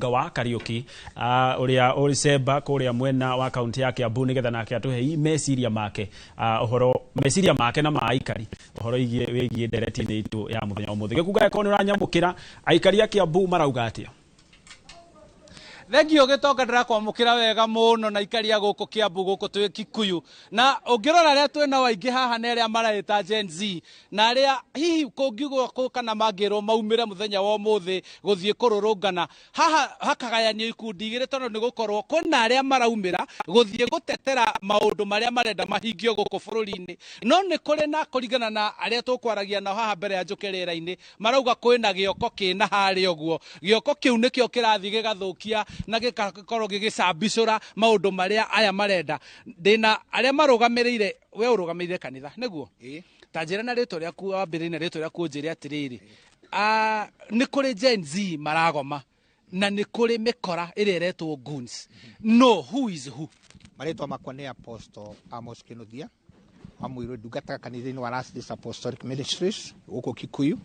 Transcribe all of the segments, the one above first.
Wa Kariuki uria uri cemba kuria mwena wa kaunti ya Kiambu nigetha nake atuhe meciria make, uhoro meciria make na ma aikari uhoro igie wigie ndereti-inĩ itu ya muthenya umuthi. Gĩkunga ko nĩ ũranyamũkĩra, aikari a Kiambu marauga atia? Thengio gĩtonga, ndĩrakwamũkĩra wega mũno na ikaria gũkũ Kiambu, gũkũ twĩ Kikuyu. Na ũngĩrora arĩa twĩna aingĩ haha nĩ arĩa mareĩta Gen Z, na arĩa hihi kũngiugwo kũ kana mangĩrwo maumĩre mũthenya wa ũmũthĩ gũthiĩ kũrũrũngana haha, hakagayanio ikundi igĩrĩ, tondũ nĩ gũkorwo kwĩna arĩa maraumĩra gũthiĩ gũtetera maũndũ marĩa marenda mahingio gũkũ bũrũri-inĩ, no nĩ kũrĩ na kũringana na arĩa tũkwaragia nao haha mbere ya njũke rĩera-inĩ, marauga kwĩna gĩoko kĩna harĩa ũguo. Gĩoko kĩu nĩkĩo kĩrathiĩ gĩgathũkia na gĩgakorwo gĩgĩcambicũra maũndũ marĩa aya marenda. Ndĩna arĩa marũgamĩrĩire, we ũrũgamĩrĩire kanitha nĩguo? Ta njĩra na rĩtwa rĩaku, wambĩrĩrie na rĩtwa rĩaku, ũnjĩre atĩrĩrĩ, nĩ kũrĩ Gen Z maragoma na nĩ kũrĩ mĩkora ĩrĩa ĩretwo goons, no who is who? Marĩtwa makwa nĩ Apostle Amos Kinuthia wa Mũirũ, ndungataga kanitha-inĩ wa Last Days Apostolic Ministries gũkũ Kikuyu.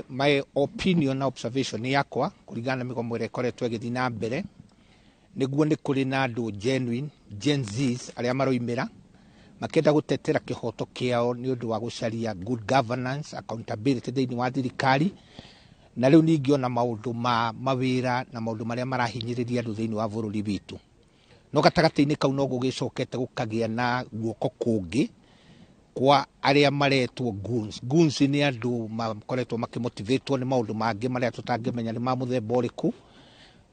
My opinion na observation yakwa kũringana na mĩgomo ĩrĩa ĩkoretwo ĩgĩthiĩ na mbere, nĩguo nĩ kũrĩ na andũ genuine Gen Zs arĩa maroimĩra makĩenda gũtetera kĩhoto kĩao nĩ ũndũ wa gũcaria good governance, accountability thĩinĩ wa thirikari, na rĩu ningĩ ona maũndũ ma mawĩra na maũndũ marĩa marahinyĩrĩria andũ thĩinĩ wa bũrũri witũ. No gatagatĩ-inĩ kau no gũgĩcokete gũkagĩa na guoko kũngĩ kwa arĩa maretwo goons. Goons nĩ andũ makoretwo makĩmotivatwo nĩ maũndũ mangĩ marĩa tũtangĩmenya nĩ ma mũthemba ũrĩkũ,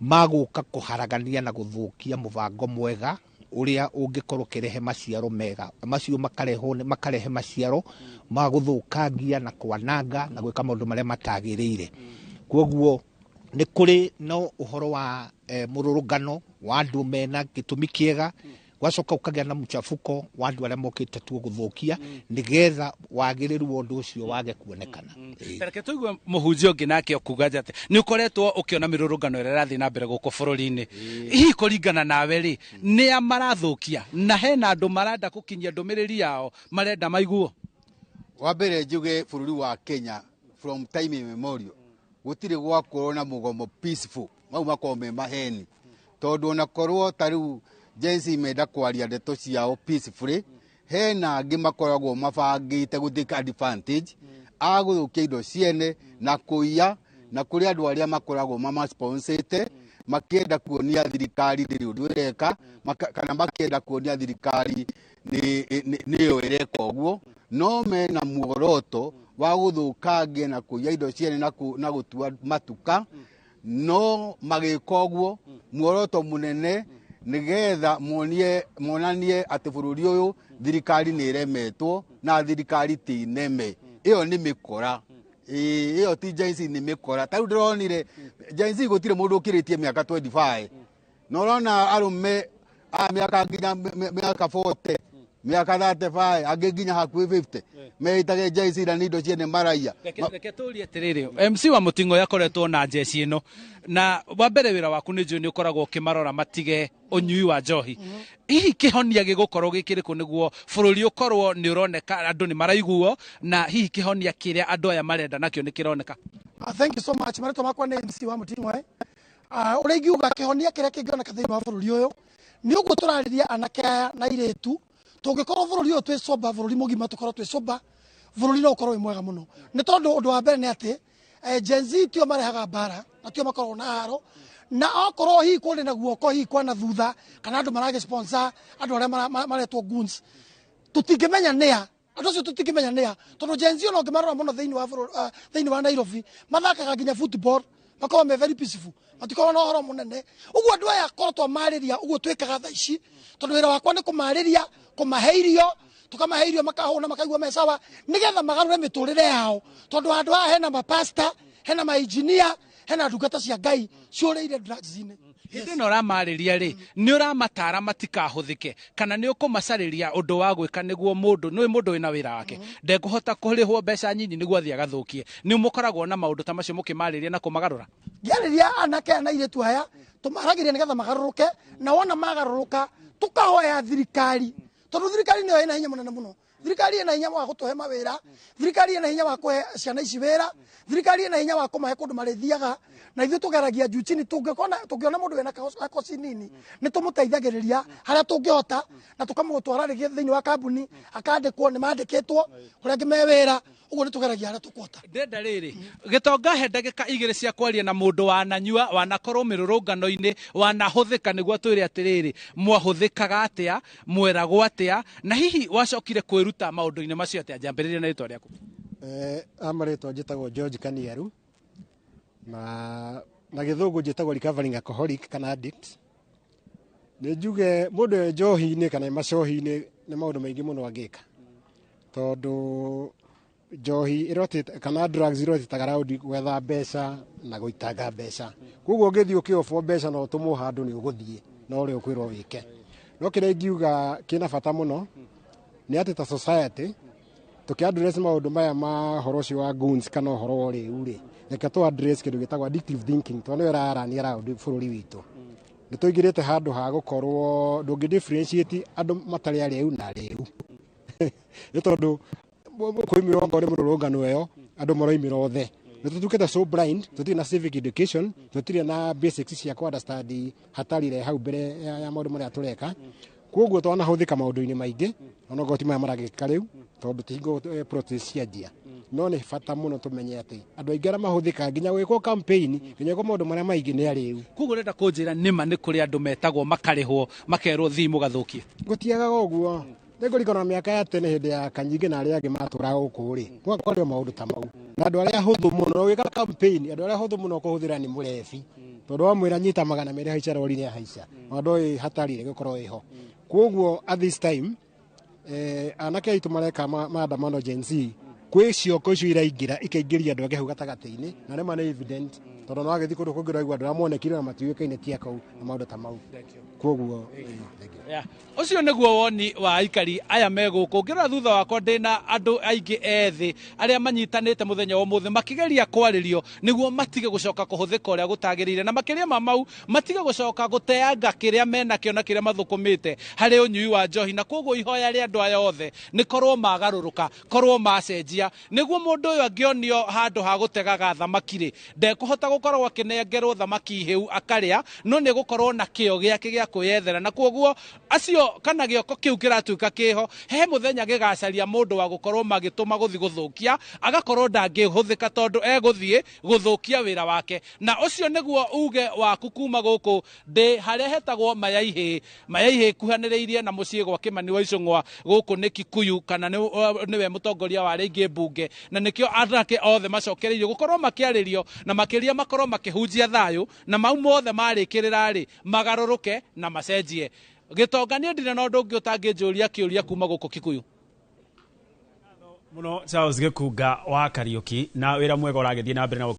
magũka kũharagania na gũthũkia mũbango mwega ũrĩa ũngĩkorwo ũkĩrehe maciaro mega. Macio makarehwo makarehe maciaro ma gũthũkangia na kwananga na gwĩka maũndũ marĩa matagĩrĩire. Koguo nĩ kũrĩ na ũhoro wa mũrũrũngano wa andũ mena gĩtũmi kĩega, gwacoka ũkagĩa na mũchafuko wa andũ arĩa mokĩte tu gũthũkia nĩgetha wagĩrĩru wa ũndũ ũcio wage kuonekana. Ĩĩ. Reke tũigue mũhunjia ũngĩ nake ũkuga atĩ nĩ ũkoretwo ũkĩona mĩrũrũngano ĩrĩa ĩrathiĩ na mbere gũkũ bũrũri-inĩ. Hihi kũringana nawe rĩ, nĩa marathũkia na hena andũ marenda gũkinyia ndũmĩrĩri yao marenda maiguo? Wa mbere njuge bũrũri wa Kenya from time immemorial gũtirĩ gwakorwo na mũgomo peaceful, mau makorwo me maheni, tondũ ona korwo ta rĩu Gen Z menda kwaria ndeto ciao peacefully, hena angĩ makoragwo mabangĩte gũ take advantage a gũthũkia indo ciene na kũiya, na kũrĩ andũ arĩa makoragwo mamasponsete makĩenda kuonia thirikari ndĩrĩ ũndũ ĩreka, kana makĩenda kuonia thirikari nĩyo ĩreka ũguo, no mena muoroto wa gũthũkangia na kũiya indo ciene na gũtua matuka. No magĩka ũguo muoroto mũnene nĩgetha monanie atĩ bũrũri ũyũ thirikari nĩ ĩremetwo na thirikari ti neme. Ĩyo nĩ mĩkora. Ĩĩ, ĩyo ti Gen Z, nĩ mĩkora. Ta rĩu ndĩronire Gen Z gũtirĩ mũndũ ũkĩrĩtie mĩaka 25, na ũrona arũme a mĩaka nginya mĩaka 40, mĩaka 35, angĩ nginya hakuhĩ 50 meĩtage Gen Z na nĩ indo ciene maraiya. Reke tũrie atĩrĩrĩ, MC wa Mũting'o akoretwo na njeci ĩno, na wa mbere wĩra waku nĩ njũĩ nĩ ũkoragwo ũkĩmarora matige ũnyui wa njohi. Hihi kĩhonia gĩgũkorwo gĩkĩrĩkũ nĩguo bũrũri ũkorwo nĩ ũroneka andũ nĩ maraiguo, na hihi kĩhonia kĩrĩa andũ aya marenda nakĩo nĩ kĩroneka? Thank you so much. Marĩtwa makwa nĩ MC wa Mũting'oe. Ũrĩa ingiuga kĩhonia kĩrĩa kĩngĩoneka thĩinĩ wa bũrũri ũyũ nĩ ũguo tũrarĩria anake aya na airĩtu, tũngĩkorwo bũrũri ũyũ twĩ sober, bũrũri mũgima tũkorwo twĩ sober, bũrũri no ũkorwo wĩ mwega mũno. Nĩ tondũ ũndũ wa mbere nĩ atĩ Gen Z tio marehaga mbara na tio makoragwo na haro, na okorwo hihi kũrĩ na guoko hihi kwana thutha kana andũ maragĩ sponsor andũ arĩa maretwo goons, tũtingĩmenya nĩa andũ acio, tũtingĩmenya nĩa, tondũ Gen Z ona ũngĩmarora mũno thĩinĩ wa bũrũri, thĩinĩ wa Nairobi mathakaga nginya football, makoragwo me very peaceful, matikoragwo na ũhoro mũnene ũguo. Andũ aya korwo twamarĩria ũguo twĩkaga thaa ici, tondũ wĩra wakwa nĩ kũmarĩria, kũmahe irio, tukamahe irio makahũna, makaigua me sawa, nĩgetha magarũre mĩtũrĩre yao, tondũ handũ haha hena mapasta, hena mainjinia, hena ndungata cia Ngai ciũrĩire drugs-inĩ. Hĩndĩ ĩno ũramarĩria rĩ, nĩ ũramatara matikahũthĩke kana nĩ ũkũmacarĩria ũndũ wa gwĩka nĩguo mũndũ nĩ mũndũ wĩna wĩra wake ndekũhota kũrĩhwo mbeca nyinyi nĩguo athiĩ agathũkie? Nĩ mũkoragwo na maũndũ ta macio mũkĩmarĩria na kũmagarũra? Ngĩarĩria anake aya na airĩtu aya, tũmaragĩria nĩgetha magarũrũke, na wona magarũrũka tũkahoya thirikari, tondũ thirikari nĩyo ĩna hinya mũnene mũno. Thirikari ĩna hinya wa gũtũhe mawĩra, thirikari ĩna hinya wa kũhe ciana ici wĩra, thirikari ĩna hinya wa kũmahe kũndũ marĩthiaga, na ithuĩ tũgeragia juu chini. Tũngĩona mũndũ wĩna gakoci nini, nĩ tũmũteithagĩrĩria harĩa tũngĩhota na tũkamũtwara rĩngĩ thĩinĩ wa kambuni akandĩkwo, nĩ mandĩkĩtwo kũrĩa angĩ me wĩra. Ũguo nĩ tũgeragia harĩa tũkũhota. Ndenda rĩrĩ gĩtonga, he ndagĩka 2 cia kwaria na mũndũ wananyua, wanakorwo mĩrũrũngano-inĩ, wanahũthĩka, nĩguo twĩre atĩrĩrĩ, mwahũthĩkaga atĩa, mweragwo atĩa, na hihi wacokire kwĩruta maũndũ-inĩ macio atĩa? Njambĩrĩria na rĩtwa rĩaku. Amarĩtwa njĩtagwo George Kaniaru, na gĩthũngũ njĩtagwo recovering alcoholic kana addict. Nĩ njuge mũndũ e njohi-inĩ kana e macohi-inĩ nĩ maũndũ maingĩ mũno angĩka, tondũ njohi ĩrotĩte kana drugs irotĩtaga raundi gwetha mbeca na gũitanga mbeca. Koguo ũngĩthiĩ ũkĩobwo mbeca na ũtũmwo handũ, nĩ ũgũthiĩ na ũrĩa ũkwĩrwo wĩke. No kĩrĩa ingiuga kĩna bata mũno nĩ atĩ ta society tũkĩ address maũndũ maya ma ũhoro ũcio wa goons kana ũhoro wa ũrĩu rĩ, reke tũ address kĩndũ gĩtagwo addictive thinking, tondũ nĩyo ĩrarania round bũrũri witũ. Nĩ tũingĩrĩte handũ ha gũkorwo ndũngĩ differentiate andũ matarĩ arĩu na arĩu, nĩ tondũ kwĩmĩrwo okorwo nĩ mũrũrũngano ĩyo andũ maroimĩra othe. Nĩ tũtuĩkĩte so blind, tũtirĩ na civic education, tũtirĩ na basics cia kũ understand hatari ĩrĩa hau mbere ya maũndũ marĩa tũreka. Koguo twanahũthĩka maũndũ-inĩ maingĩ, onokorwo ti maya maragĩka rĩu, tondũ ti hingo protest cianjia. No nĩ bata mũno tũmenye atĩ andũ aingĩ arĩa mahũthĩkaga nginya gwĩkwo campaign, nginya gwĩkwo maũndũ marĩa maingĩ, nĩ arĩu. Koguo ũrenda kũnjĩra nĩma nĩ kũrĩ andũ metagwo, makarĩhwo, makerwo thiĩ mũgathũkie? Gũtiagaga ũguo. Nĩngũririkana mĩaka ya tene, hĩndĩ ya Kanyingĩ na arĩa angĩ matũraga gũkũ rĩ, kwarĩ o maũndũ ta mau, na andũ arĩa ahũthũ mũno ũgĩka campaign, andũ arĩa ahũthũ mũno kũhũthĩra nĩ mũrebi, tondũ wamwĩra nyita 200 haica rori nĩ ahaica, ona ndoĩ hatari ĩgũkorwo ĩho. Koguo at this time anake aitũ mareka maandamano Gen Z, kwĩ ciongo icio iraingĩra ikaingĩria andũ angĩ hau gatagatĩ-inĩ, na nĩma nĩ evident, tondũ no wagĩthiĩ kũndũ kũngĩ ũraigua andũ arĩa monekire na matiũĩkaine ti akau na maũndũ ta mau. Koguo thank you. Yeah. Ũcio nĩguo woni wa aikari aya me gũkũ. Ngĩrora thutha wakwa, ndĩna andũ aingĩ ethĩ arĩa manyitanĩte mũthenya wa ũmũthĩ makĩgeria kwarĩrio nĩguo matige gũcoka kũhũthĩka ũrĩa gũtagĩrĩire, na makĩria ma mau matige gũcoka gũteanga kĩrĩa menakĩo na kĩrĩa mathũkũmĩte harĩ ũnyui wa njohi. Na koguo ihoya rĩa andũ aya othe nĩ korwo magarũrũka, korwo macenjia, nĩguo mũndũ ũyũ angĩonio handũ ha gũtegaga thamaki rĩ, ndekũhota gũkorwo akĩnengerwo thamaki hĩu akarĩa, no nĩ gũkorwo na kĩo gĩake gĩa kwĩyethera. Na koguo acio kana gĩoko kĩu kĩratuĩka kĩho, he mũthenya gĩgacaria mũndũ wa gũkorwo magĩtũma gũthiĩ gũthũkia, agakorwo ndangĩhũthĩka tondũ egũthiĩ gũthũkia wĩra wake. Na ũcio nĩguo uge waku kuma gũkũ ndĩ harĩa hetagwo Mayaihĩ. Mayaihĩ kuhanĩrĩirie na mũciĩ gwa Kĩmani wa Icũng'wa. Gũkũ nĩ Kikuyu, kana nĩwe mũtongoria wa rĩngĩ mbunge, na nĩkĩo anake othe macokereirio gũkorwo makĩarĩrio, na makĩria makorwo makĩhunjia thayũ, na mau mothe marĩkĩrĩra rĩ, magarũrũke na macenjie. Gĩtonga, niĩ ndirĩ na ũndũ ũngĩ ũtangĩnjũria kĩũria kuma gũkũ Kikuyu. Muno Charles Gĩkunga wa Kariũki, na wĩra mwega ũragĩthiĩ na mbere na.